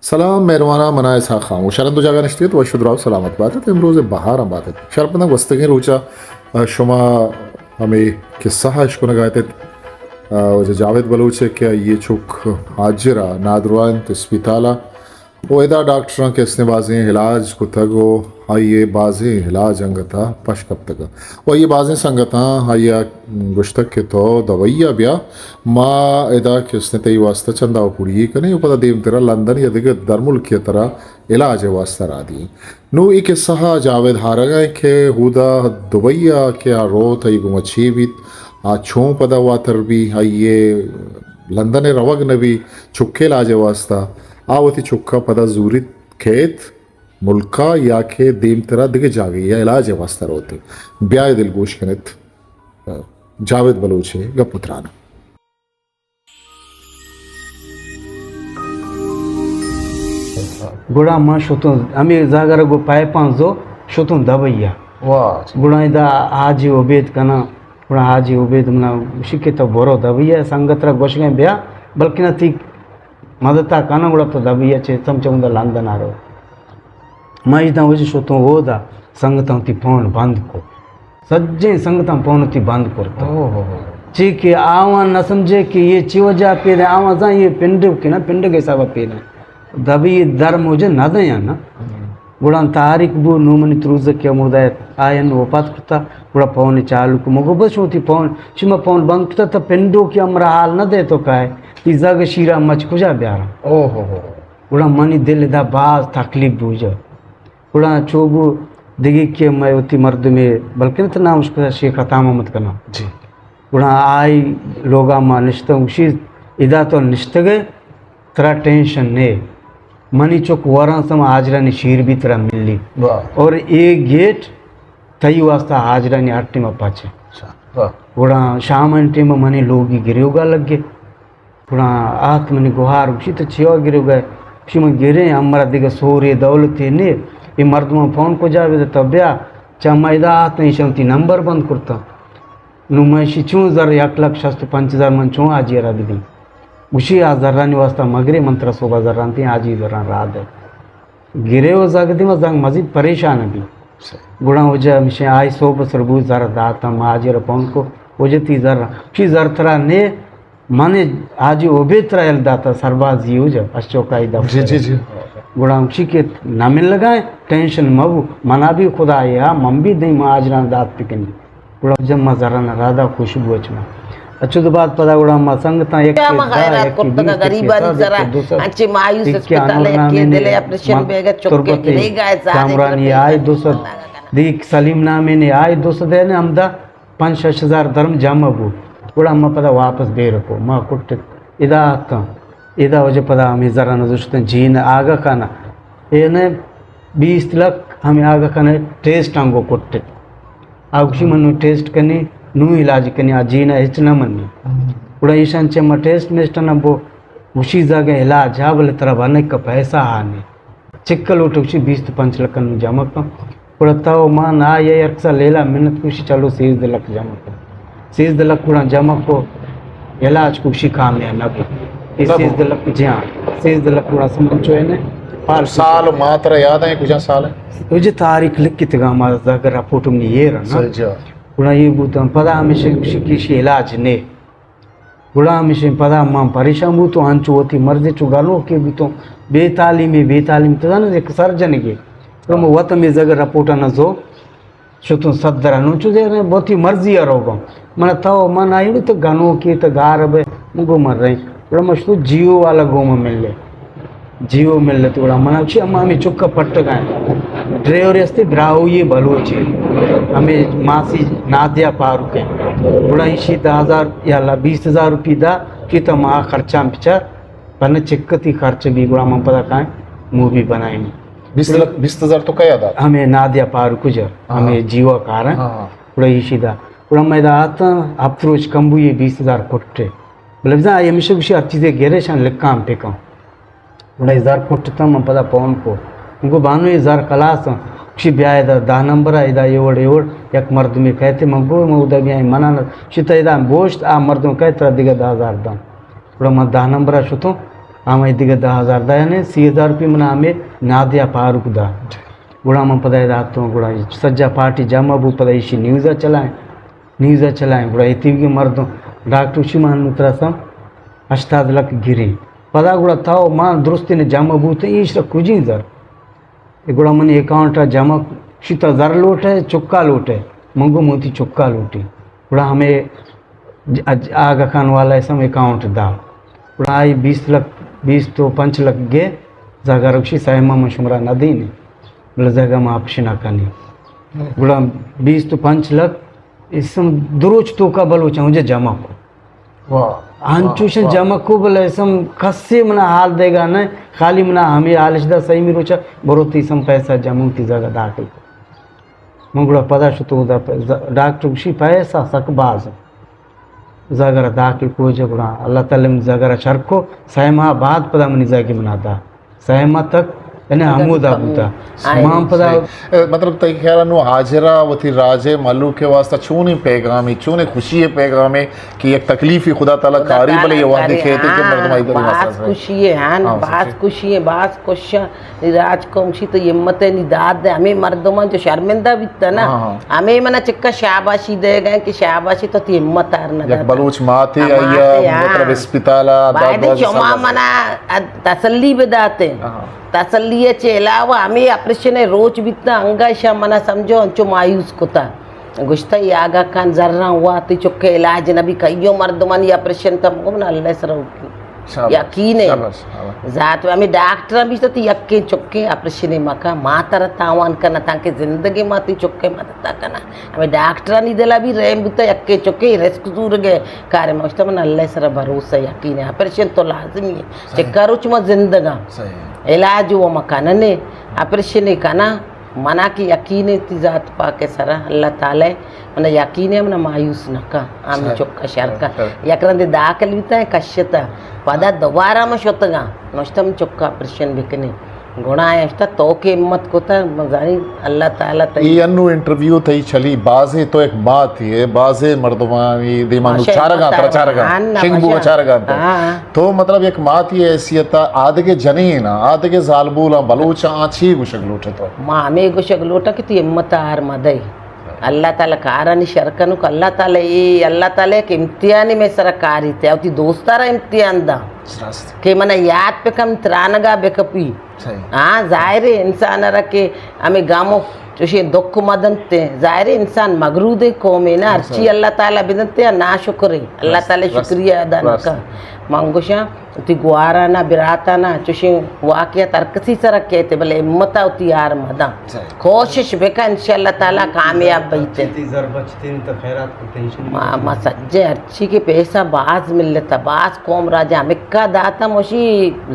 سلام مہرواناں، من آں اسحاق خاموش۔ شرن دو جاگہ نشتگ ات، وش و دراہ و سلامت بات ات، امروز بہاراں بات ات۔ شرپنداں گوستگیں روچ ءَ شما ہمے قصہ ءَ اشکنگ ءَ ات ات، واجہ جاوید بلوچ ءَ کہ آئی ءِ چک حاجر ءَ نادراہ انت اسپتال ءَ، و ادا ڈاکٹراں کہ استیں بازیں علاج کتگ و آئی ءِ بازیں علاج انگت ءَ پش کپتگ و آئی ءِ بازیں سنگتاں آئی ءَ گوشتگ کہ تو دبئی ءَ بیا، ما ادا کہ استیں تئی واسطہ چندہ و پوڑی کنیں و پدا دیمترا لندن یا دگہ درملک ءَ ترا علاج ءِ واسطہ را دئیں۔ نوں اے قصہ ءَ جاوید ہارگ ءَ کہ اودا دبئی ءَ کہ آ روت، آئی گوما چے بیت، آ چون پدا واتر بی، آئی ءِ لندن ءَ روگ نہ بی، چک ءِ علاج ءِ واسطہ، آ وتی چک ءَ پدا زوریت کیت ملک ءَ یا کہ دیمترا دگہ جاگہے ءَ علاج ءِ واسطہ روت۔ بیائے دلگوش کنت جاوید بلوچ ءِ گپ و تران ءَ۔ گڑا من شتوں ہمے زاگر ءَ گوں پائپاں زو شتوں دبئی ءَ۔ واہ۔ گڑا ادا حاجی عبید کناں، گڑا حاجی عبید منا گوشی کہ تو برو دبئی ءَ، سنگت را گوشگیں بیا، بلکنا تئی مدتا کناں، گڑا تو دبئی ءَ چہ سمجھ چمدا لندن ءَ رو۔ ما ادا وجہ شتوں اودا سنگتاں وتی پون بند کو۔ سجیں سنگتاں پون وتی بند کرتا۔ اوہ۔ چی کہ آواں نہ سمجھے کہ یہ چی وجہ پیدا، آواں زان یہ پنڈ کے نا، پنڈ کے حساب پیدا۔ دبئی در مجھے نہ دیا نا۔ گڑا تاریخ بو نو منی تروزک کہ مردہ آئین وفات کرتا، گڑا پون چالو کو۔ مگو بس شما وتی پون، شما پون بند کرتا تا پنڈو کی امرا حال نہ دے تو کائے، ای زگ شیرا مچ کجا بیارا۔ اوہ۔ گڑا منی دل ادا باز تکلیف بوجا۔ گڑا چو بو دگہ کہ مئے وتی مردمے، بلکن تو نام اشکتا شیخ عطا محمد کناں۔ جی۔ گڑا آئی لوگا ما نشتہ، گوشی ادا تو نشتگے، ترا ٹینشن نے۔ منی چک وراں سما حاجرانی شیر بھی ترا ملی۔ واہ۔ اور اے گیٹ تئی واسطہ حاجرانی ہر ٹیم پچ۔ واہ۔ گڑا شام ٹیم منی لوگی گریوگا لگے۔ گڑا آت منی گوہار، گوشی تو چیا گریوگا؟ گوشی من گریں، امرا دگہ سورے دولتے نے، اے مردماں فون کجا بدے تو بیا، چا ما ادا آت ایشاں تی نمبر بند کرتا۔ نو من اشی چون زر یک لکھ شست و پنچ ہزار من چون حاجی را بدیں؟ گوشی آ زرانی واسطہ مگرے، من ترا صوبہ زران تیں، حاجی زران را دے۔ گرے و زگ دیما زنگ مزید پریشان بی۔ گڑا وجہ ہمیشہ آئی صوب سر بو زر داتا، ما حاجی را پون کو، وجہ تی زر، چی زر ترا نے، من حاجی عبید ترا یل داتا، سربازی وجہ، اشچوکائی دفتر۔ جی، جی، جی۔ گڑا ہمشی کہ نہ مل لگائیں، ٹینشن مبو، منا بھی خدا یا، من بھی دیں، ما حاجران دات بکنی۔ گڑا جمع زران رادا خوشبو اچ ما۔ اچو تو بعد پدا گڑا ما سنگتاں یک کیا ما خیرات کرتگا غریبانی سرا، انچے مایوس اسپتال یکی دلے اپریشن بیگا چکے گریگا ہے زادے کامرانی آئے دو سد، دیک سلیم نامے نے آئے دو سد ہے نے ہمدا پنچ شش ہزار درم جمع بو۔ گڑا ما پدا واپس بیر کو، ما کٹ ادا آتاں۔ ادا وجہ پدا ہمیں زران زشتن جین آگا کانا۔ اے نے بیست لکھ ہمیں آگا کانا ٹیسٹ آنگو کٹ۔ آ گوشی من نوں ٹیسٹ کنی، نوں علاج کنی، آ جینا ہچ نہ منی۔ گڑا ایشان چہ ما ٹیسٹ میسٹ نہ بو، گوشی زاگہ علاج ہا بلے ترا بنک کا پیسہ ہا نے۔ چکل وٹو گوشی بیست پنچ لکھ نوں جمع کن۔ گڑا تو من آ یہ ارکسا لیلا منت گوشی چلو سیزدہ لکھ جمع کن۔ سیزدہ لکھ گڑا جمع کو، علاج کو گوشی کامیاب نہ بو۔ یہ سیزدہ لکھ جی ہاں، سیزدہ لکھ گڑا سمجھو ہے نے۔ سال ما ترا یاد ہے کجا سال ہے؟ تجھے تاریخ لکھ کتگا ما زاگہ رپورٹ منی یہ رہا نا۔ گڑا یہ بوتاں، پدا ہمیشہ گوشی کہ ایشی علاج نے۔ گڑا ہمیشہ پدا من پریشان بوتوں، انچو وتی مرضی چو گنوکے بوتوں، بے تعلیمی، بے تعلیمی تو زانے یک سر جنگے۔ تو من وت ہمیں زاگہ رپورٹ نہ زو، شتوں صدر نوں چو زیر وتی مرضی ءَ روگاں۔ من تو من آئی تو گنوکے تو گار بے، من گو من رہی۔ گڑا من شتوں جیو والا گوما ملے۔ جیو ملت گڑا منا گوشی، اما ہمے چکا پٹگا انت۔ ڈرائیور استے براہوئی بلوچے۔ ہمے ماسی نادیہ فاروق انت۔ گڑا ایشی دہ ہزار یا اللہ بیست ہزار روپی دا، کہ تو ما خرچاں بچار، پنہ چکتی خرچ بی گڑا من پدا کائیں مووی بنائیں۔ بیست لکھ، بیست ہزار تو کیا دات؟ ہمے نادیہ فاروق جا، ہاں۔ ہمے جیوا کار ہیں۔ ہاں، ہاں۔ گڑا ایشی دا۔ گڑا میں دا آتا ہفت روچ کمبو یہ بیست ہزار کٹے۔ بلے بزاں آئی ہمیشہ گوشی ہر چیزے گرے شان لکھاں پکاں۔ گڑا اے زر کٹتاں من پدا پون کو۔ من گو بانو اے زر خلاص آں۔ گوشی بیا ادا دہ نمبر ءَ ادا اے وڑ اے وڑ یک مردمے کئیت۔ من گو من ادا بیاں منا نہ شت ادا بوشت آ مردم کئیت ترا دگہ دہ ہزار داں۔ گڑا من دہ نمبر ءَ شتوں۔ ہمے دگہ دہ ہزار دانے، سی ہزار روپی منا ہمے نادیا فاروق دا۔ گڑا من پدا ادا اتوں، گڑا سجا پارٹی جمع بو، پدا ایشی نیوزا چلائیں، نیوزا چلائیں، گڑا اے تیوگی مردم ڈاکٹر شی من ترا سم ہشتاد لکھ گریں۔ پدا گڑا تاو ما درستین جمع بوت، ایش را کجیں زر؟ اے گڑا منی اکاؤنٹ ء جمع شی، ترا زر لوٹ ئے، چکا لوٹ ئے؟ من گو من وتی چکا لوٹیں۔ گڑا ہمے ج-، اج-، آگا خان والا ء سم اکاؤنٹ دا۔ گڑا آئی بیست لکھ، بیست و پنچ لکھ گے، زاگا رکشی سائما من شمرا نہ دینی، بلے زاگا ما آپریشن کنی۔ گڑا بیست و پنچ لکھ اسم دروچ توکا بلوچاں اونجا جمع کو۔ واہ، انچوشن واہ، واہ۔ جمع کو، بلے اسم کسے منا حال دیگا نہ، خالی منا ہمے حالش دا، سیمی روچا برو تی سم پیسہ جمع تی زاگا داخل کو۔ من گڑا پدا شتو دا پ-، ز-، ڈاکٹر گوشی پیسہ سک باز۔ زاگرا داخل کو جا گڑا اللہ تعالی من زاگرا شر کو، سہ ماہ بعد پدا منی زاگی منا دا۔ سہ ماہ تک یعنی ہمودا بوتا۔ آئے۔ مان پدا صحیح۔ اے، مطلب، تئی خیال نو حاجرہ وتی راجے ملوک کے واسطہ چونیں پیغامی، چونیں خوشی پیغامے کہ یک تکلیفی خدا تعالی خدا کاری تعالی بلے یہ وحدی کاری، کہتے کہ ہاں، مردم آئی دری باز واسطہ۔ خوشی ہے، ہاں، ہاں، باز سچی۔ خوشی ہے، باز خوش ہے۔ نی راج قوم شی تو ہمت ہے، نی داد دے، ہمیں مردمان جو شرمندہ بیتا نا، ہاں، ہاں۔ ہمیں منا چکا شاباشی دے گئے کہ شاباشی تو تی ہمت ہار نہ یک داتا۔ بلوچ ماتے ہاں، آیا، ماتے، ہاں۔ مطلب اسپتالا، داد باید بازی شما سال منا اد-، تسلی بداتے۔ ہاں۔ تسلی چے علاوہ ہمیں آپریشن روچ بیتا، انگا شا منا سمجھو انچو مایوس کتا۔ گوشتا، ای آگا خان زراں وا، تی چکے علاج نبی، کئیو مردمانی آپریشن تم گو من اللہ سر اوکی۔ شاباش، یقین ہے۔ شاباش، شاباش۔ ذات ہمیں ڈاکٹر بھی تو تی یکیں چکے آپریشن مکا، ما ترا تاوان کنا تاکہ زندگی ما تی چکے مدد کنا۔ ہمیں ڈاکٹرانی دلا بھی رحم بوتا، یکیں چکے رسک زور گئے کار ما گوشتا من اللہ سر بھروسہ یقین ہے، آپریشن تو لازمی ہے۔ صحیح۔ چکا روچ ما زندگاں۔ صحیح۔ علاج وہ مکاننے، آپریشن کنا۔ منا کہ یقین ہے تی ذات پاک سرا، اللہ تعالی منا یقین ہے، منا مایوس نہ کا، آمی چکا شر کا۔ یک رندے داخل بیتا ہے، کشتا، پدا دوبارہ ما شتگا، نوشتا من چکا آپریشن بکنے۔ گناہ ہے، اشتا تو کہ ہمت کتا، من زانی اللہ تعالی تئی۔ ای انو انٹرویو تئی چلی، بازے تو ایک ماتے ئے، بازے مردمانی دیما نو چارگا، ترا چارگا، شنگ بوگا چارگا۔ ہاں۔ تو مطلب یک ماتی حیثیت آدگے جنین، آدگے زالبولاں، بلوچاں چی گوشگ لوٹے تو؟ ما ہمے گوشگ لوٹاں کہ تی ہمت ہار مدئے۔ اللہ تعالی کارانی شر کنوک، اللہ تعالی اے، اللہ تعالی یک امتحانے مئے سرا کاریت، وتی دوستارا امتحان دا۔ کہ منا یات بکن، ترانگا بکپی۔ صحیح۔ ہاں، ظاہر ہے انسان را کہ ہمیں گامو چوشیں دکھ مدنتے، ظاہر ہے انسان مغرودیں قومے نا، ہرچی اللہ تعالی بدنتے ناشکرے، اللہ تعالی شکریہ ادا نکا۔ من گوشاں، وتی گوارانا، براتانا، چوشیں واقعہ ہر کسی سرا کیتے، بلے ہمتا وتی ہار مداں۔ صحیح۔ کوشش بکن، انشاءاللہ تعالی کامیاب بیتے۔ چیتی زر بچتین تو خیرات کرتے، انشاءاللہ۔ ما، ما سجے ہرچی کہ پیسہ باز ملتا، باز قوم راجا ہمکا داتا، موشی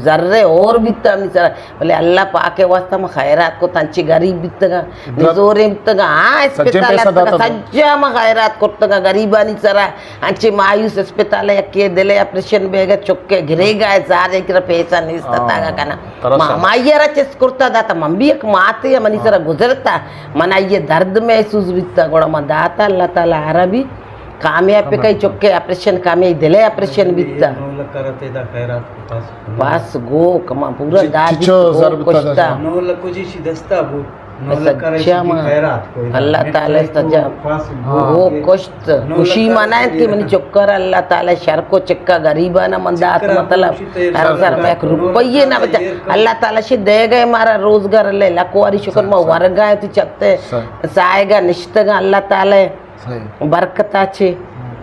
زرے اور بیتا ہمیں سرا، بلے اللہ پاک واسطہ ما خیرات کو، تنچے غریب بیتگا، نزوریں بیتگا، ہاں، اسپتال اتکا، سجا ما خیرات کرتگا غریبانی سرا۔ انچے مایوس اسپتال ء یکے دل ء آپریشن بیگ ء چک ء گریگ ء زار ء کرا پیسہ نیست اتاگا کنا۔ ما ہمائی ء را چست کرتا داتا، من بھی یک ماتے ء منی سرا گزرتا، من آئی ء درد محسوس بیتا، گڑا من داتا، اللہ تعالی آرا بھی کامیاب پہ کئی چک ء آپریشن، کامیاب دل ء آپریشن بیتا۔ بس گو کما پورا دادی گو کشتا۔ نو لکھ جی شی دستا بوت۔ سجا ما اللہ تعالی سجا وہ کشت خوشی منائیں کہ منی چکر اللہ تعالی شر کو چکا غریبانا من دات مطلب ہر سر میں ایک روپیے نہ بچا۔ اللہ تعالی شی دے گئے مارا روزگار لے لکواری شکر ما ورگا تی چتے سائے گا نشتگا اللہ تعالی برکتا چے۔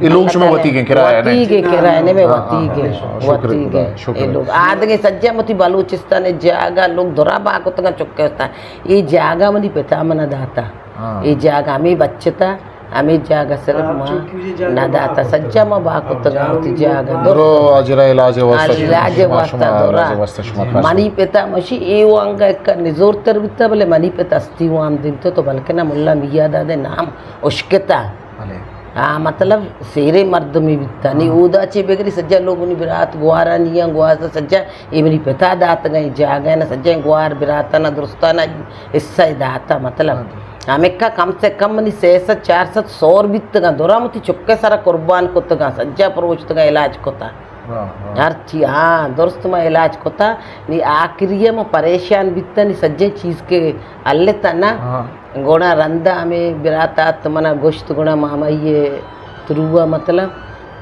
اے لوگ شما وتی گیں کرایہ نے؟ وتی گیں کرایہ نے، میں وتی گیں، وتی گیں۔ اے لوگ آدگے سجا متی بلوچستان جاگا لوگ درا با کتگا چکے استا۔ اے جاگہ منی پتا منا داتا۔ ہاں۔ اے جاگہ ہمیں بچتا، ہمیں جاگہ صرف ما نہ داتا۔ سجا ما با کتگا وتی جاگہ۔ درو اجرا علاج واسطہ، علاج واسطہ درا۔ منی پتا مشی اے وانگا ایک نزور تر بیتا، بلے منی پتا استی وام دیم تو، تو بلکہ نہ ملا میاں دادے نام اشکتا۔ ہاں، مطلب، سیرے مردمی بیتا۔ نی اودا چے بگری سجا لوگ منی برات گوارا نیاں، گوازا سجا اے منی پتا داتگاں، اے جاگہ نا سجیں گوار براتانا درستانا حصہ داتا، مطلب۔ ہمکا کم سے کم منی سئے سد چار سد سور بیتگاں، درا متی چکے سرا قربان کتگاں، سجا پروشتگاں، علاج کتا۔ ہاں، ہاں۔ ہرچی، ہاں، درست ما علاج کتا، نی آخری ما پریشان بیتا، نی سجے چیز کے ہلتا نا۔ ہاں۔ گوڑا رندا ہمیں برات آت منا گوشت، گوڑا مامائی تروا مطلب،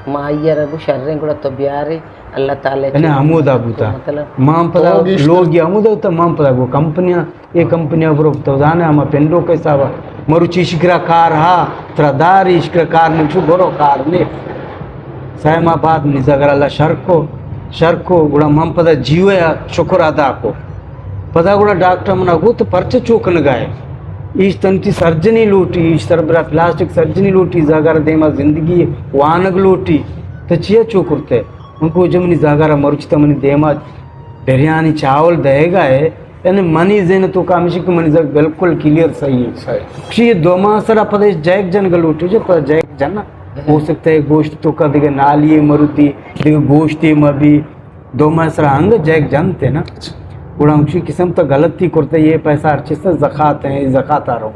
ما آئی را گو شریں، گوڑا تو بیارے، اللہ تعالی یعنی چے ہمودا بوتا۔ مطلب مان پدا تو گیشتر لوگ ہمودا بوتا، مان پدا گو کمپنیاں، اے کمپنیاں برو تو زانے ہما پنڈو کے حسابا۔ مروچی شکرا کار ہا، ترا دار شکرا کار نے چو برو کار نے۔ سائما بعد منی زگر اللہ شر کو، شر کو، گڑا من پدا جیوے شکر ادا کو۔ پدا گڑا ڈاکٹر منا گو تو پرچہ چو کنگائے؟ ایش تنتی سرجنی لوٹی، ایش سر برا پلاسٹک سرجنی لوٹی، زگر دیما زندگی وانگ لوٹی، تو چیا چو کرتے؟ من کو جب منی زگر مرچتا منی دیما بریانی چاول دے گا ہے، یعنی منی ذہن تو کا ہمیشہ کہ منی زگ بالکل کلیئر صحیح ہے۔ صحیح۔ کہ یہ دو ماہ سرا پدے جیک جن گلوٹی جو پدے جیک جن۔ ہو سکتا ہے گوشت تو کا دیگه نالی مرودی، دیگه گوشتی مبی، دو ماہ سرا ہنگ جیک جنتے نا۔ اچھا۔ گڑا ہمشی قسم تو غلطی کرتے، یہ پیسہ ہر چیز سے زکات ہے، زکات آ رہو۔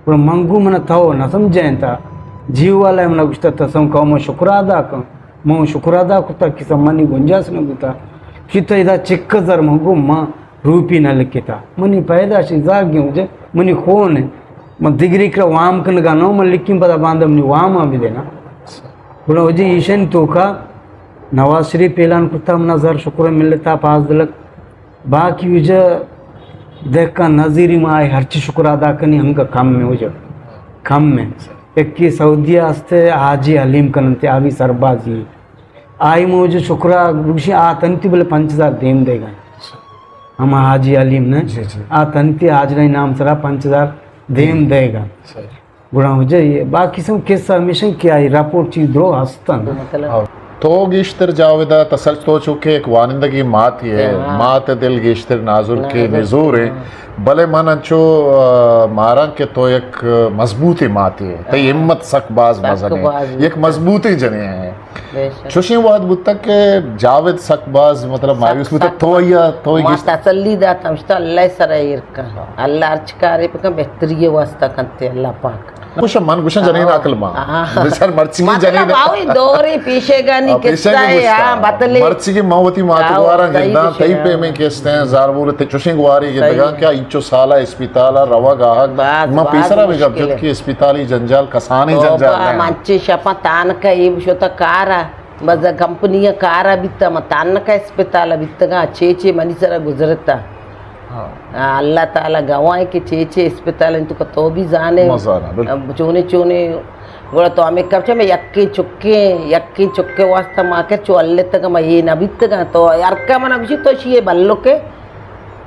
گڑا منگو من تو نہ سمجھیں تا، جیو والا من گشتا تسم قوم شکر ادا کن۔ من شکر ادا کتا، کسا منی گنجاس نہ بوتا۔ کہ تو ادا چک زر من گو، من روپی نہ لکھتا۔ منی پیدائشی زاگی ہوں جے، منی خون ہے۔ من دگری کرا وام کنگا نو، من لکھیں پدا باندا منی وام آ بھی دینا۔ گڑا وجہ ایشن توکا نواز شریف اعلان کتا، منا زر شکر ملتا پانزدہ لکھ۔ باقی وجہ دہکان نظیری ما آئی ہرچی شکر ادا کنی، ہنگا کم میں وجہ۔ کم میں۔ ایک کی سعودیہ ہستے حاجی حلیم کننتے، آوی سربازی۔ آئی موج شکرا بگشی آ تنتی بلے پنچ ہزار دیم دے گا۔ ہما حاجی حلیم نے، جی، جی۔ آ تنتی حاجرہ نام سرا پنچ ہزار دیم دے گا۔ صحیح۔ گڑا ہو جائے، باقی سم قصہ ہمیشہ کہ آئی رپورٹ چیز درو ہستن۔ مطلب ہاں۔ تو گیشتر جاویدا تسل تو چونکہ ایک وانندگی مات ہے، ہاں۔ مات دل گیشتر نازر کے نازر نزور کے، ہے۔ ہاں۔ بلے من انچو، آ، ماراں کہ تو یک مضبوطی ماتے ہے۔ تئی ہاں۔ ہمت سک باز سک مزن ہے۔ باز یک مزنیں۔ مضبوطی جنے ہے۔ بے شک۔ چوشیں وہد بوتگ کہ جاوید سک باز، مطلب، سک، مایوس بوتگ۔ سک۔ تو یا، تو ما گیشت- تسلی داتم، شتا اللہ سر ایر کن۔ ہاں۔ اللہ ہرچ کارے بکن، بہتری واسطہ کنتے اللہ پاک۔ گوشاں، من گوشاں جنین ہاں۔ عقل ما۔ ہاں۔ بچار مرچی مطلب جنین۔ آوی دورے پیشے گانی ہاں، پیشے قصہ گانی ہے، گوشتا۔ ہاں، بتلے۔ مرچی کہ ما وتی مات آؤ، گوارا صحیح گنداں، گوشے، تئی ہاں۔ پیمیں کستیں، زار بورے تے چوشیں گواری صحیح گندگاں ہے۔ کہ اینچو سالا اسپتالا روگ آہگ۔ باز، من باز پیسرا بھی گپ مشکل جت ہے۔ کہ اسپتالی جنجال کسانیں توبہ، جنجال نہ۔ من چے شپاں تانکہ اے شتا کارا، بزاں کمپنی کارا بیتا، من تانکہ اسپتالا بیتگاں، چے چے منی سرا گزرتا۔ ہاں۔ آ، اللہ تعالی گواہ ہے کہ چے چے اسپتال انت تو تو بھی زانے۔ ما زاناں، بالکل۔ چونے چونے گڑا تو ہمیں کب چے میں یکے چکے، یکے چکے واسطہ ما کر چو اللہ تک میں یہ نہ بیتگا تو ہر کا من بشی تو شیے بلو کے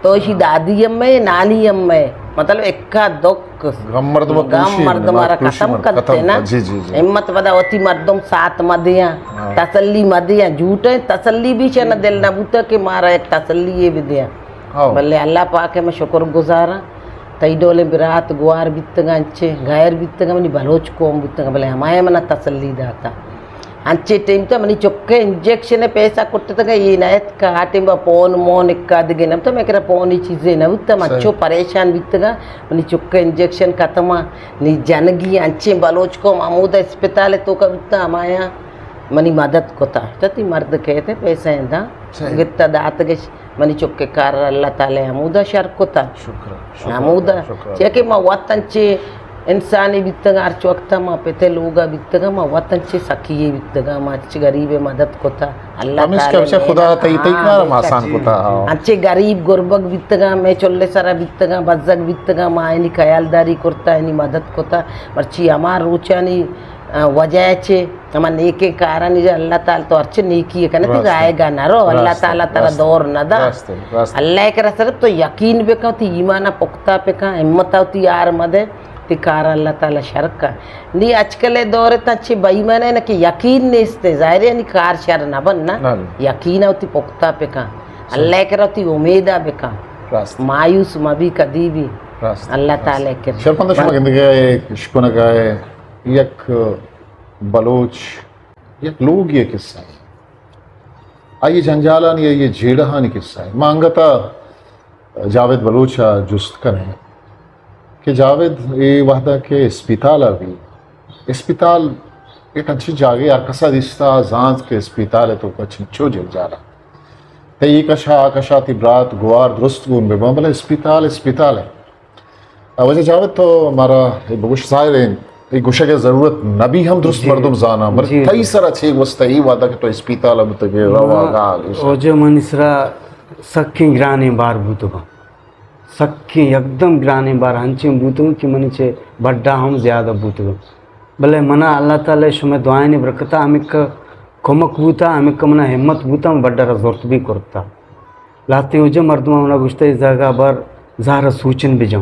تو شی دادی ہم میں، نانی ہم میں، مطلب ایکا دکھ غم مردم غم پوشی، مردم مردم آرا پوشی ختم مر-، کرتے ختم نا۔ جی، جی، جی۔ ہمت بدا ہوتی مردم ساتھ مدیاں، ہاں۔ تسلی مدیاں، جھوٹے تسلی بھی شے نہ دل نہ بوتا کہ مارا ایک تسلی یہ بھی دیا۔ ہاں۔ بلے اللہ پاک ء من شکر گزاراں، تئی ڈولیں برات گوار بیتگاں، انچیں غیر بیتگاں، منی بلوچ قوم بیتگاں، بلے ہمایا منا تسلی داتا۔ انچیں ٹیم تا منی چکے انجیکشن ء پیسہ کٹتگاں، اے نہ اتکا، آ ٹیم با پون مون اکا دگہ نہ بوتا، مئے کرا پونی چیزے نہ بوتا، من صحیح۔ انچو پریشان بیتگاں، منی چکے انجیکشن ختم آ، نی جنگی انچیں بلوچ قوم ہمودا اسپتال ء توکا بیتا، ہمایا منی مدد کتا۔ تتی مرد کہتے پیسہ ایں دا، صحیح۔ گتا داتگش۔ منی چکے کار اللہ تعالی ہمودا شر کتا۔ شکر، شکر، ہمودا۔ شکر۔ چیا کہ ما وطن چے انسانی بیتگاں، ہرچ وقت ما پتے لوگا بیتگاں، ما وطن چے سخی بیتگاں، ما چے غریب مدد کتا۔ اللہ ہمیش تعالی کہ ہمیشہ خدا تئی، تئی ہاں، کار ہم ہمیشہ آسان کتا، ہاں۔ انچے غریب گربگ بیتگاں، میں چلے سرا بیتگاں، بزگ بیتگاں، ما اینی خیالداری کرتا، اینی مدد کتا۔ مرچی ہما روچانی، آ، وجہ چے ہما نیکیں کارانی جا اللہ تعالی تو ہرچ نیکی کنے تی راست۔ رائے گا نہ رو، اللہ راست، تعالی ترا راست، دور نہ دا۔ راست، راست۔ اللہ کرا صرف تو یقین بکن، تی ایمان پختہ بکن، ہمت تی یار مدے، تی کار اللہ تعالی شر کا۔ نی اچ کلے دور تا چے بے ایمان ہے نہ کہ یقین نیست، ظاہر ہے نی کار شر نہ بن نا۔ نہ، نہ۔ یقین تی پختہ بکن۔ صحیح۔ اللہ کرا تی امیدا بکن۔ راست۔ مایوس مبی کدی بھی۔ راست، اللہ راست۔ تعالی کرا۔ شرپندہ شما گندگا ہے، شکنگا ہے، یک بلوچ یک لوگے ء قصہ ہے۔ آئی جنجالانی، آئی جیڑہانی قصہ ہے۔ ما انگتا جاوید بلوچ ء جست کنیں کہ جاوید اے وہدا کہ اسپتال ء بی، اسپتال یک انچیں جاگہے ہر کسا دیستا زانت کہ اسپیتال ءِ توکا چنچو جنجال ءَ۔ تئی اے کشا آ کشا تئی برات گوار درست گون بہ باں، بلے اسپیتال اسپیتال ءَ۔ آ، واجہ جاوید تو مارا اے بگوش، ظاہر ایں اے گوشگ ءِ ضرورت نہ بی ہم درست جی۔ مردم زاناں، بلے جی۔ تئی سرا چے گوستہ اے وہدا کہ تو اسپیتال ءَ بوتگ ئے، رواگا، ایشاں؟ واجہ منی سرا سکیں گرانیں بار بوتگاں۔ سکیں یکدم گرانیں بار انچیں بوتگاں کہ منی چہ بڈا ہم زیادہ بوتگاں۔ بلے منا اللہ تعالی شمئے دعائانی برکتا ہمک کمک بوتا، ہمک منا ہمت بوتا، من بڈا را زرت بھی کرتا۔ لہتیں واجہ مردماں منا گوشتا اے زہگا بر زہر سوچن بجن۔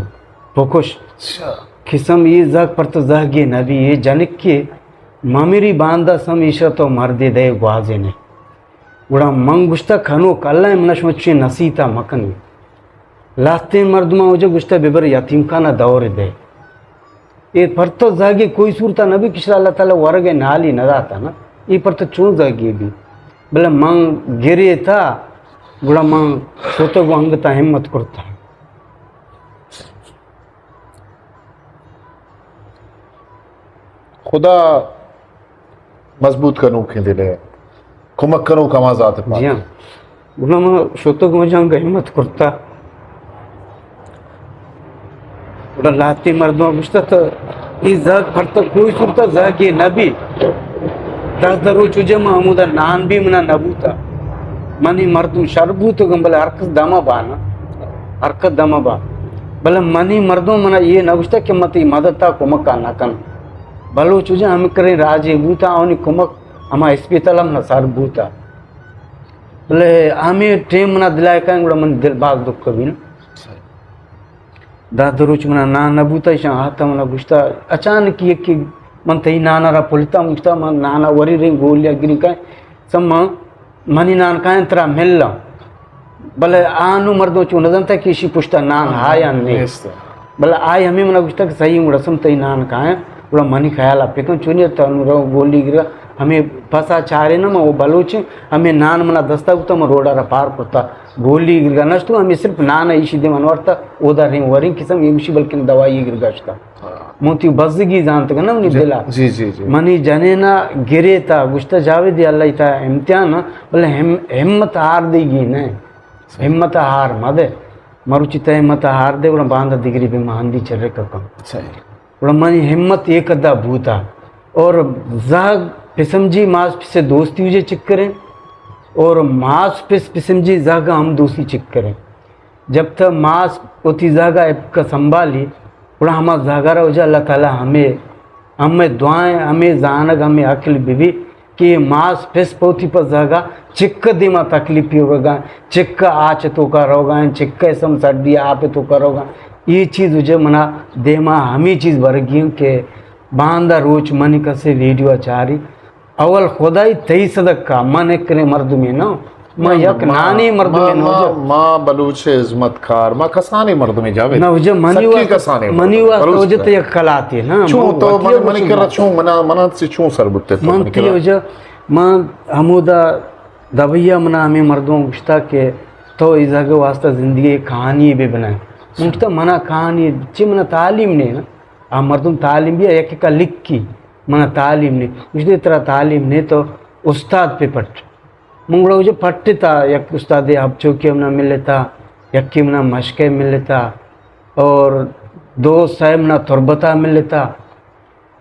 بکش۔ اچھا۔ قسم اے زہگ پر تو زہگے نبی، اے جنکے ممیری باندا سم ایشرا تو مردے دئے گوازینے۔ گڑا من گوشتا کنوک اللہ منا شما چوشیں نصیحتا مکنی۔ لہتیں مردماں واجہ گوشتہ ببر یتیم خانہ دور دے۔ اے پرتو زاگی کوئی صورتا نبی کہ شرا اللہ تعالی ورگ نالی نداتا نا۔ اے پرتو چون زاگی بی؟ بلے من گریتا، گڑا من شتو گو انگتا ہمت کرتا۔ خدا مضبوط کنوکیں دل ءِ کمک کنوک ہما ذات پاک۔ جی ہاں۔ گڑا ما شتگ ما جنگ ہمت کرتا۔ گڑا لہتیں مردم گوشتا تو اے زہگ پرتا کوئی صورتا زہگے نبی۔ دہ دہ روچ واجہ ما ہمودا نان بھی منا نبوتا۔ منی مردم شر بوتگن، بلے ہر کس دم با نا۔ ہر کس دم با۔ بلے منی مردم منا اے نگوشتا کہ من تئی مدتا کمکا نکن۔ بلوچ واجہ ہمے کریں راجے بوتا، آنی کمک ہما اسپیتال ہم نہ سر بوتا۔ بلے ہمے ٹیم منا دلائے کائیں، گڑا من دل باز دکھ بی نا۔ دہ دہ روچ منا نان نہ بوتا، ایشاں آتا منا گوشتا، اچانک یکی من تئی نانا را پلتا، گوشتا من نانا وری ریں گولی گری کائیں، سما منی نان کائیں ترا ملاں۔ بلے آ نوں مردم چو نہ زانتا کہ ایشی پشتا نان ہا یا نے۔ نیست۔ بلے آئی ہمے منا گوشتا کہ صحیح گڑا سم تئی نان کائیں، گڑا منی خیالا پکن چونی تو انوں رو گولی گرگا، ہمے پسا چارے نا من او بلوچیں، ہمے نان منا دستا بوتا من روڈا را پار کرتا، گولی گرگا نشتو، ہمے صرف نان ایشی دیم انورتا، اودا ریں وریں قسم ایمشی بلکن دوائی گرگا شتا۔ من تئی بزگی زانتگ نہ منی جی، دلا۔ جی، جی، جی۔ منی جنینا گریتا، گوشتا جاوید اللہ تا امتحان، بلے ہم-، ہمت ہار دیگی نہ۔ صحیح۔ ہمت ہار مدے۔ مروچی تہ ہمت ہار دے، گڑا باندا دگری بہ ما ہندی چرے ککم۔ صحیح۔ گڑا منی ہمت ایک ادا بوتا۔ اور زہگ پسمجی ماس پس دوستی وجہ چکریں۔ اور ماس پس پسمجی زہگ ہم دوستی چکریں۔ جب تہ ماس وتی زہگا ابکہ سنبھالی، گڑا ہما زہگا را واجہ اللہ تعالی ہمے، ہمے دعائیں، ہمے زانگ، ہمے عقل بہ بی کہ اے ماس پس پہ وتی پہ زہگا چکہ دیما تکلیفی ہوگا، چکہ آچ توکا روگا، چکہ اسم سردی آپ توکا روگا۔ اے چیز واجہ منا دیما ہمے چیز برگی ایں کہ باندا روچ منی کسے ویڈیو چاری، اول خدائی تئی صدقہ، من اکریں مردمے نہ، من نہ، یک ما، نانی مردمے ما، نہ ما، واجہ۔ ما بلوچ خدمت کار، ما کسانیں مردمے جاوید۔ نہ واجہ منی سکی واسطہ، کسانیں منی مردمے، واسطہ بلوچ واجہ تو یک کلاتے نہ، چون ما تو وتی من، منی واسطہ کرا ما۔ چون منا، منا سے چون سر بوتے تو من منی تئی کرا؟ واجہ، من ہمودا دبئی ءَ منا ہمے مردم گوشتا کہ تو اے زہگ ءِ واسطہ زندگی ءِ کہانی بہ بنائے۔ من گوشتا منا کہانی چی، منا تعلیم نے نا۔ آ مردم تعلیم بیا یک کا لکھی، منا تعلیم نے۔ گوشتے ترا تعلیم نے تو استاد پہ پٹ۔ من گڑا واجہ پٹتا، یک استاد اب چوکی منا ملتا، یکی منا مشکے ملتا اور دو سہ منا تربتا ملتا۔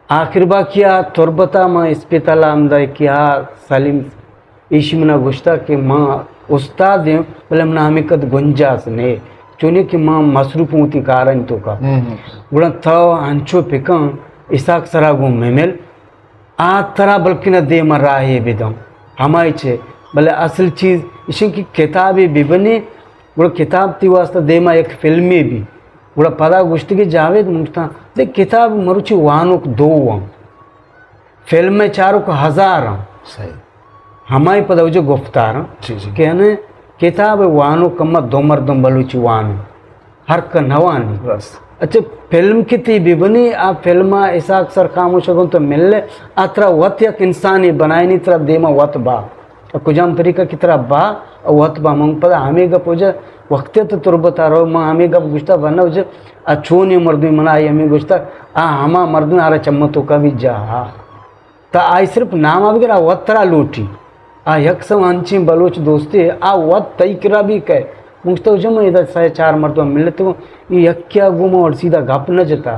آخر باقی آ تربتا ما اسپتال ءَ ہمدا کہ آ سلیم ایشی منا گوشتا کہ ما استاد ایں، بلے منا ہمے قد گنجاس نے، چونی کہ ما مصروف اوں وتی کارانی توکا۔ ہم، ہم۔ گڑا تو انچو پکن، اسحاق سرا گوں ممل، آ ترا بلکنا دیما راہے بدن، ہمائی چے۔ بلے اصل چیز ایشیں کہ کتابے ببنے، گڑا کتاب تئی واسطہ دیما یک فلمے بی۔ گڑا پدا گوشتی کہ جاوید، من گوشتاں، دے کتاب مروچی وانوک دو وان۔ فلم ءِ چاروک ہزار اں۔ صحیح۔ ہمائی پدا واجہ گفتار اں۔ جی، جی۔ کہ ہنے کتاب وانوک کما دو مردم بلوچی وانو۔ ہر کہ نہ وانی۔ بس۔ اچھا، فلم کہ تئی ببنی، آ فلم ءَ اسحاق سر خاموش اگن تو ملے، آ ترا وت یک انسانے بنائینی، ترا دیما وت با۔ کجام طریقہ کہ ترا با، وت با۔ من پدا ہمے گپ واجہ وقتے تو تربت ءَ رو، من ہمے گپ گوشتا، ورنہ واجہ آ چونیں مردمے، منا آئی ہمے گوشتا، آ ہما مردمے آرا چمہ توکا بھی جاہا۔ تا آئی صرف نام ءَ بگر، آ وت ترا لوٹی۔ آ یک سو انچیں بلوچ دوستے، آ وت تئی کرا بھی کئے۔ من گوشتہ، واجہ من ادا سئے چار مردم ملتگوں، اے یکیا گوں من اور سیدھا گپ نہ جتا۔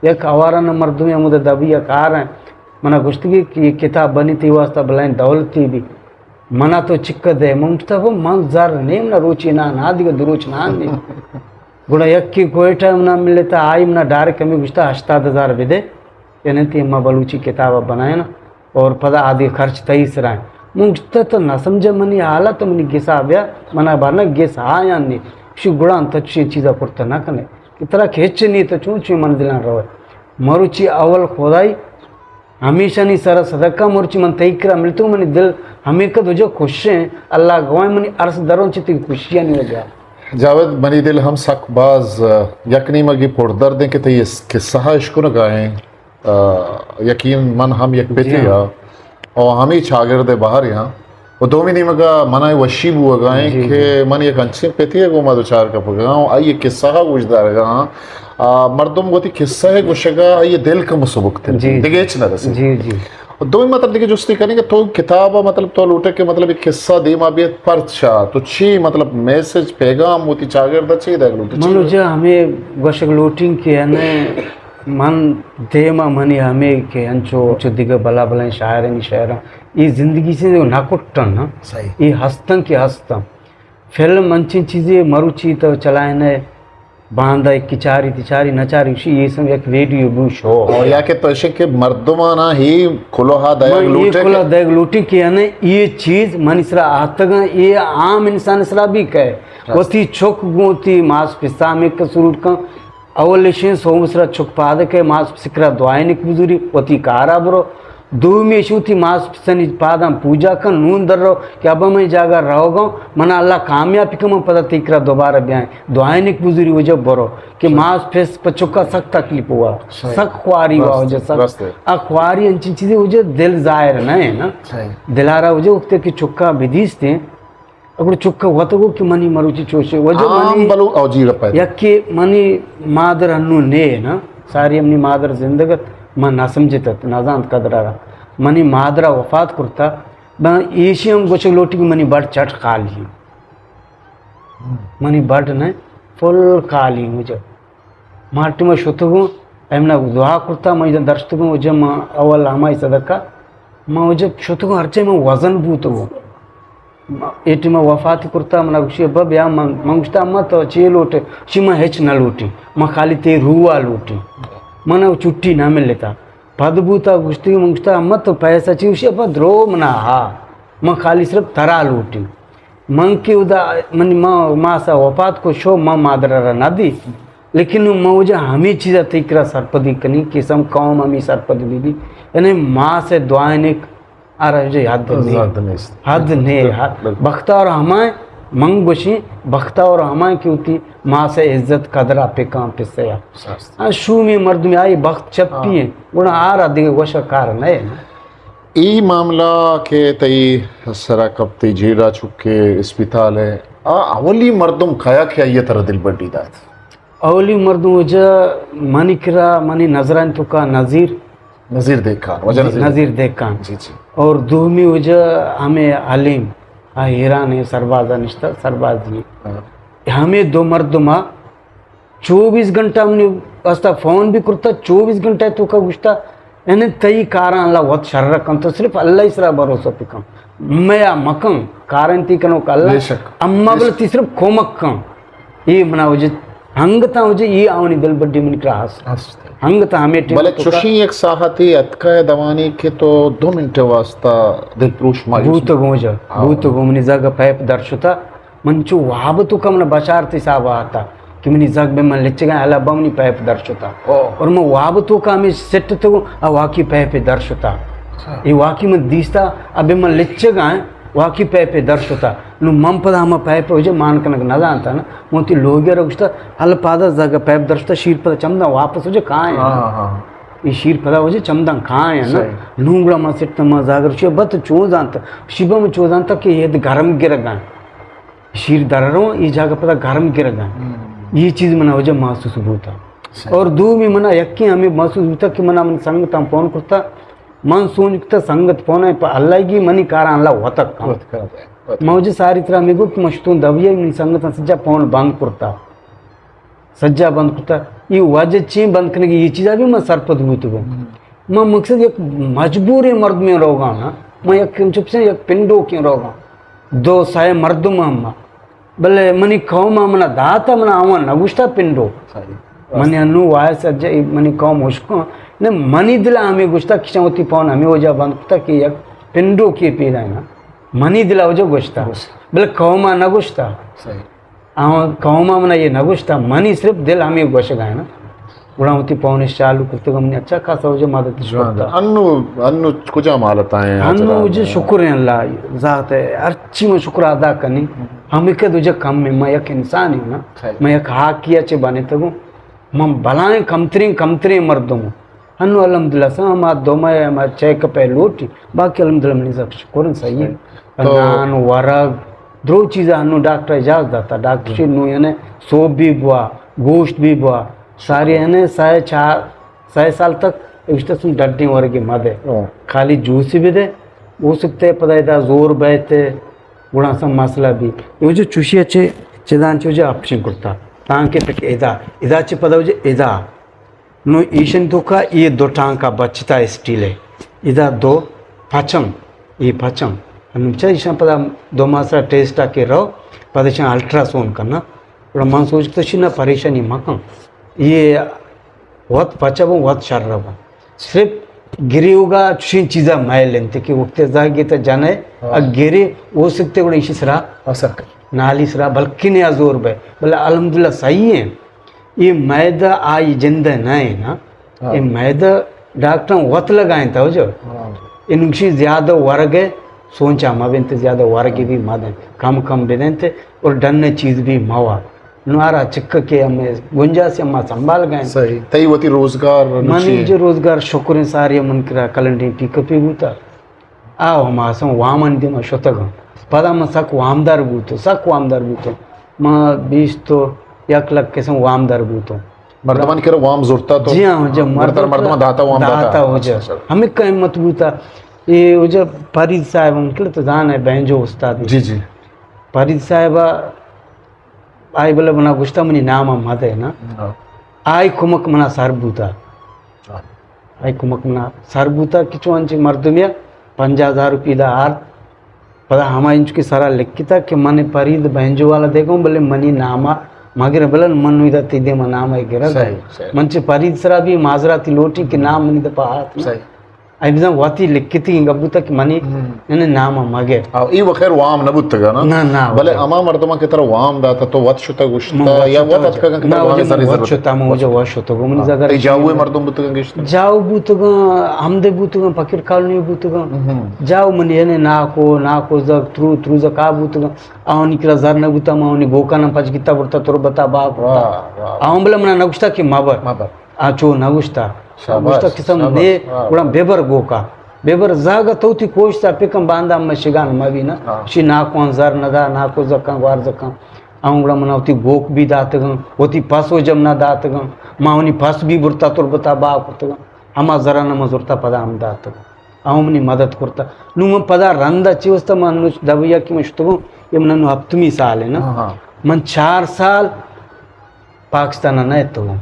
یک آوارانہ مردمے ہمودا دبی ءَ کار ایں۔ منا گوشتگی کہ اے کتاب بنی تئی واسطہ بلائیں دولتے بی۔ منا تو چکہ دے۔ من گوشتہ، وہ من زر نیم نہ، روچے نان آ، دگہ دو روچ نان نیم۔ گڑا یکے کوئٹہ منا ملتا، آئی منا ڈائریکٹ ہمے گوشتہ، ہشتاد ہزار بدے، یعنی تئی ما بلوچی کتاب ءَ بنائیناں اور پدا آدگہ خرچ تئی سرا ایں۔ من گوشتہ، تو نہ سمجھے منی حالت، منی گسا بیا، منا بارنا گس آیاں نی۔ گوشی، گڑا انت چشیں چیزا کرتہ نہ کنے کہ ترا کہ ہچ نی، تو چون چون منزلاں روئے۔ مروچی اول خدائی ہمیشانی سرا صدقہ، مرچی من تئی کرا ملتوں، منی دل ہمے کد واجہ خوش ایں، اللہ گواہ ایں، منی ارس دروں چہ تئی خوشیانی وجہ۔ جاوید، منی دل ہم سک باز، آ، یک نیمگی پردرد ایں کہ تئی اس قصہ ءَ اشکنگا ایں۔ آ، یقین من ہم یک پتے آں۔ او ہمے چاگرد ءِ بہرے آں۔ و دومی نیمگا منا وشی بوگا ایں کہ من یک انچیں پتے ءَ گوما دچار کپگا آں، آئی قصہ ءَ گوش دارگا آں۔ آ، مردم وتی قصہ ءِ گوشگا آئی دل کمو سبکتر بی، دگہ ہچ نہ رسیت۔ جی، جی۔ و دومی مطلب دگہ جستے کنیں کہ تو کتاب ءَ مطلب تو لوٹے کہ مطلب ایک قصہ دیما بیت، پرچا تو چی مطلب میسج، پیغام وتی چاگرد ءَ چی دئیگ لوٹے؟ من واجہ ہمے گوشگ لوٹیں کہ ہنے من دیما منی ہمے کہ انچو، انچو دگہ بلا بلائیں شاعرانی شعراں، اے زندگی سے نہ کٹن نا۔ صحیح۔ اے ہستن کہ ہستن۔ فلم انچیں چیزے مروچی تو چلائنے، باندا ایک چاری تی چاری نہ چاری، اسی یہ سم یک ریڈیو بو شو۔ اور یا کہ تو اشے کہ مردمانا ہی کلوہا دئیگ لوٹے، کلوہا دئیگ لوٹے کہ یعنی یہ چیز منی سرا آتگاں، یہ عام انسان سرا بھی کئے۔ وتی چک گوں تی ماس پسا میں قصور کن، اول اشیں سوم سرا چک پاد کئے، ماس پس کرا دعائینک بزوری، وتی کارا برو۔ دومی اشی وتی ماس پسانی پاداں پوجا کن، نون در رو کہ ابا من جاگہ روگاں، منا اللہ کامیاب کن، من پدا تئی کرا دوبارہ بیائیں۔ دعائینک بزوری واجہ برو کہ ماس پس پہ چکا سک تکلیف ہوا، سک خواری ہوا واجہ، سک۔ آ خواری انچیں چیزے واجہ دل ظاہر نہ ہے نا۔ دلارا واجہ وقتے کہ چکا بدیستیں، اگڑ چکا وت گو کہ منی مروچی چوشے۔ واجہ منی بلو او جی رپا یکی منی مادر انو نے نا، ساری منی مادر زندگ ات، من نہ سمجھت ات، نہ زانت قدر را۔ منی مادر وفات کرتا، بان ایشی ہم گوشگ لوٹی کہ منی بڑ چٹ خالی۔ منی بڑ نے فل خالی مجھے۔ ما ٹیما شتگوں، ایمنا دعا کرتا، ما ادا درشتگوں، واجہ ما اول ہمائی صدقہ، ما واجہ شتگوں، ہرچے ما وزن بوتگوں۔ اے ٹیما وفات کرتا، منا گوشی، ابا بیا، من، من گوشتا، اما تو چے لوٹے؟ شی من ہچ نہ لوٹی، من خالی تئی روح آ لوٹی۔ منا چھٹی نہ ملتا۔ پد بوتا گوشتی، من گوشتا، اما تو پیسہ چی؟ گوشی، ابا درو منا ہا، من خالی صرف ترا لوٹی۔ من کہ ادا منی ماں ماسا وفات کو شو، من مادر را نہ دی، لیکن من واجہ ہمے چیزا تئی کرا سرپدی کنی، قسم قوم ہمے سرپد بی بی۔ یعنی ماس دعائنک آرا واجہ حد نے، حد نے۔ بختاور ہمائیں، من گوشیں، بختاور ہمائیں کہ وتی ماس عزت قدرا پکاں پسیا۔ آ شومی مردمی آئی بخت چپی ہیں، گڑا آرا دیگہ گوشا کار نہ ہے۔ اے معاملہ کہ تئی سرا کپت، تئی جیڑا چکے اسپتال ء، آ اولی مردم کیا کہ آئی ء ترا دلبڈی دات؟ اولی مردم واجہ منی کرا، منی نظرانی توکا نذیر۔ نذیر دہقان، واجہ نذیر۔ نذیر دہقان۔ جی، جی۔ اور دومی واجہ ہمیں حلیم، آ ایران ہے، سربازا نشتہ، سربازی۔ ہمیں دو مردم آ چوبیس گھنٹہ منی واسطہ فون بھی کرتا، چوبیس گھنٹہ توکا گوشتا، یعنی تئی کاراں اللہ وت شر کنت، صرف اللہ سرا بھروسہ بکن، میا مکن، کارن تی کنوک اللہ۔ بے شک۔ اما بل تی صرف کمک کن۔ اے منا وجہ ہنگتا وجہ اے آونی دل بڈی منی کرا ہست۔ ہست۔ ہنگتا ہمیں ٹیم بلے چوشی یک ساعتے اتکا دوانی کہ تو دو منٹ واسطہ دل پروش مایوس بوتگوں جا، بوتگوں منی زاگا پیپ در شتا۔ من چو واب توکا منا بشارت حساب آتا کہ منی زگ بہ من لچگاں، ہلا با منی پیپ در شتا۔ اور من واب توکا ہمیں سٹ تو آ واقعی پیپ در شتا۔ اے واقعی من دیستا، ابے من لچگاں، واقعی پیپ در شتا۔ نو من پدا ہما پیپ وجہ مان کنگ نہ دانتا نا۔ من تی لوگی را گشتا، ہلا پادا زگ پیپ در شتا، شیر پدا چمدا واپس وجہ کائیں۔ اے شیر پدا وجہ چمدا کائیں نا۔ نو گڑا من سٹ ما زاگر شو بت چون زانتا، شیبا من چون زانتا کہ یہ گرم گرگاں۔ شیر درروں، اے جاگہ پدا گرم گرگاں۔ اے چیز منا وجہ محسوس بوتا۔ اور دومی منا یکیں ہمیں محسوس بوتا کہ منا من سنگتاں فون کرتا، من سوج کتا سنگت پونا پہ اللہ گی، منی کاراں اللہ وتک کن۔ وت کن، وت۔ من وجہ ساری ترا می گو کہ مشتون دبیا منی سنگتاں سجا پون بند کرتا۔ سجا بند کتا۔ ای وجہ چین بند کنگی، ای چیزا بھی من سرپد بوتگوں۔ ہم۔ من مقصد یک مجبوریں مردمیں روگاں نا۔ من یک چپسیں یک پنڈوکیں روگاں۔ دو سائے مردم ہم۔ بلے منی قوم ء منا دات ء منا آواں نہ گوشتا پنڈو۔ صحیح۔ منی انو وائس اجا منی قوم اشکاں۔ نہ منی دل ء ہمیں گوشتا کہ چاں وتی پون ہمیں وجہ بند کتا کہ یک پنڈو کے پیدا ہے نا۔ منی دل ء وجہ گوشتا۔ درست۔ بلے قوم ء نہ گوشتا۔ صحیح۔ آواں قوم ء منا یہ نہ گوشتا۔ منی صرف دل ہمیں گوشگا ہے نا۔ گڑا وتی پونش چالو کرتگ، منی اچھا خاصا وجہ مدد اش جوان کرتا۔ انو، انو کجام حالت آئیں؟ انو وجہ شکر ہیں اللہ ذات ہے، ہرچی من شکر ادا کنی، ہم یک وجہ کم ہے، من یک انسان ہوں نا، خیر۔ من یک ہاکی چے بنتگوں، من بلائیں کمترین، کمترین مردم ہوں۔ انو الحمدللہ سا ہما دو ماہ ہما چیک اپ ہے لوٹی، باقی الحمدللہ منی سب شکر ہیں صحیح ہے۔ صحیح۔ تو نان، ورگ، درو چیز انو ڈاکٹر اجازت داتا، ڈاکٹر شی نو یعنی سوب بھی بوا، گوشت بھی بوا، ساری یعنی سائے چار سئے سال تک اشتہ سن ڈڈیں ورگے مہ دے۔ ہاں۔ خالی جوسی بدے، ہو سکتے پدا ادا زور بیتے، گڑا سم مسئلہ بھی۔ یہ جو چوشی اچھے چدان چو جو آپریشن کرتا، تانکہ تک ادا، ادا چے پدا جو ادا۔ نو ایشن تو کا یہ دو ٹانکا بچتا اسٹیل ہے۔ ادا دو پچم، یہ پچم۔ انو چا ایشان پدا دو ماہ سرا ٹیسٹ آ کے رہو، پدا ایشان الٹراساؤنڈ کرنا۔ گڑا من سوچ کتا شی نہ پریشانی مکن۔ یہ وت پچ بوں، وت شر بوں۔ صرف گریوگا چشیں چیزا مائل انت کہ وقت زاگی تا جنئے، ہاں۔ اگہ گرے ہو سکتے گڑا ایشی سرا اثر کن۔ نالی سرا بلکن یا زور بے۔ بلے الحمدللہ صحیح ہیں۔ یہ میدہ آئی جندہ نہ ہے نا۔ ہاں۔ یہ میدہ ڈاکٹر وت لگائیں تا جو۔ ہاں۔ انگشی زیادہ ورگ ہے، سوچا مبنت زیادہ ورگی بھی مدن۔ کم کم بدنت اور ڈن چیز بھی موا۔ نو آرا چک کہ ہمیں گنجائش ہما سنبھال گئے۔ صحیح۔ تئی وتی روزگار من نوشی ہے؟ جو روزگار شکر ہیں ساری من کرا کلنڈیں پک اپی بوتا۔ آ ہما سم وامن دیما شتگاں۔ پدا من سک وامدار بوتو، سک وامدار بوتو۔ ما بیست و یک لکھ قسم وامدار بوتو۔ مردمان کرا وام زورتا تو؟ جی ہاں، جی، گڑا ترا مردم مردمان داتا وام داتا؟ داتا ہو جا۔ اچھا، اچھا۔ ہمیں کا ہمت بوتا۔ اے ہو جا فرید صاحب ہم کل تو زان ہے بہنجو استاد۔ جی، جی۔ فرید صاحب آئی بلے منا گوشتا منی نام ء مدے نا۔ ہاں۔ آئی کمک منا سر بوتا۔ ہاں۔ آئی کمک منا سر بوتا کہ چو انچیں مردمے ء پنجاہ ہزار روپی دا آرت۔ پدا ہما انچو کہ سرا لکھتا کہ من پرید بہنجو والا دیگوں بلے منی نام ء مگر بلن من نو ادا تی دیما نام ء گرگ۔ صحیح، صحیح۔ من چہ پرید سرا بھی معذراتی لوٹی کہ نام منی دپا آت نا۔ صحیح۔ آئی بزاں وتی لکھتگیں گپ بوتگ کہ منی ہم۔ یعنی نام ء مہ گر۔ آ، ای وخیر وام نہ بوتگ نا؟ نہ، نہ، بلے وخیر۔ ہما مردماں کہ ترا وام داتا تو وت شتگ گوشتا من وت یا شتگ وت وجہ۔ اتکگاں کہ نہ، ترا وامے وجہ من زرے وت ضرورت؟ شتا، من وجہ وت شتگ، منی ہاں۔ زگر تئی جاؤے مردم بوتگاں گشت؟ جاؤ بوتگاں، ہمدے بوتگاں، فقیر کالونی بوتگاں۔ ہم۔ جاؤ منی یعنی ناکو، ناکو زک، ترو، ترو زک آ بوتگاں۔ آہانی کرا زر نہ بوتا، ما آہانی گوکاناں پچ گیتا برتا تربتا بہا کرتا۔ واہ، واہ۔ آہاں بلے منا نہ گوشتا کہ مبر۔ مبر۔ آ چو نہ گوشتا۔ شاباش، گوشتا قسم شاباش، نے، واہ۔ گڑا ببر گوکا۔ ببر زاگا تو تی کوشتا پکن باندا میں شگان مبی نا۔ ہاں۔ شی ناکوان زر ندا، ناکو زکاں، گوار زکاں۔ آں گڑا منا وتی گوک بھی داتگاں، وتی پس و جم نہ داتگاں۔ ما ونی پس بھی برتا تربتا بہا کرتگاں۔ ہما زرانا ما زرتا پدا ہم داتگاں۔ آں منی مدد کرتا۔ نو من پدا رندا چی وستا من نوش دبیا کہ من شتگوں، یہ من نو ہپتمی سال ہے نا۔ ہاں، ہاں۔ من چار سال پاکستان ء نہ اتگوں۔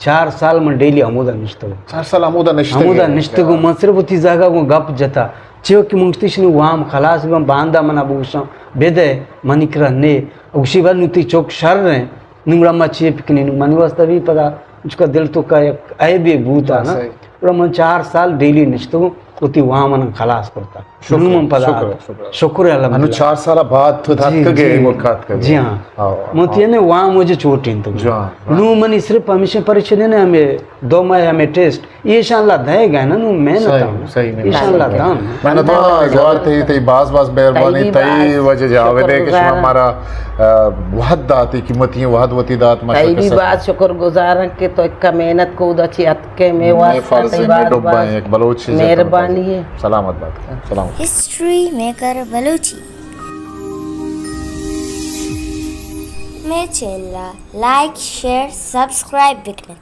چار سال من ڈیلی ہمودا نشتگوں۔ چار سال ہمودا نشتگے؟ ہمودا نشتگوں۔ من صرف وتی زاگا گوں گپ جتا۔ چیو کہ من گشتی شنو وام خلاص بن، باندا منا بگوشاں، بدے، منی کرا نے۔ گوشی، بل نو تی چوک شر ہیں، نمرا ما چی پکنی، نو منی واسطہ بھی پدا، چکا دل تو کا یک عیبے بوتا نا۔ صحیح۔ گڑا من چار سال ڈیلی نشتگوں، وتی وام من خلاص کرتا۔ شکر، نوں من پدا شکر، آتا۔ شکر۔ شکر الحمدللہ۔ انو چار سال بعد تو جی، داتکگے، جی۔ ملک آتکگے۔ جی ہاں۔ ہاں، من ہاں۔ تینے وام مجھے چوٹین تو۔ جی ہاں، ہاں۔ نوں منی صرف ہمیشہ پریشانی نے ہمیں دو ماہ ہمیں ٹیسٹ۔ یہ انشاءاللہ دے گئے نا، نوں محنت صحیح، ہوں۔ صحیح، نہیں، انشاءاللہ صحیح۔ دان۔ محنت ہوا، گوار تئی، تئی باز باز مہربانی، تئی بھی تئی باز وجہ جاوید ہے کہ شما شکر گزار۔ ہمارا، آ، وحد داتی، قیمتی وحد وتی دات، تئی بھی ماشاءاللہ۔ باز شکر گزار ہیں کہ تو اکا محنت کو ادا چی ات کہ میں میں واسطہ فرض تئی ہے، میں باز ڈوبا باز ہیں، ایک بلوچ سے زیادہ مہربانی ہے۔ سلامت بات۔ سلامت۔ History maker Balochi. میں چینل لائک، شیئر، سبسکرائب بکن۔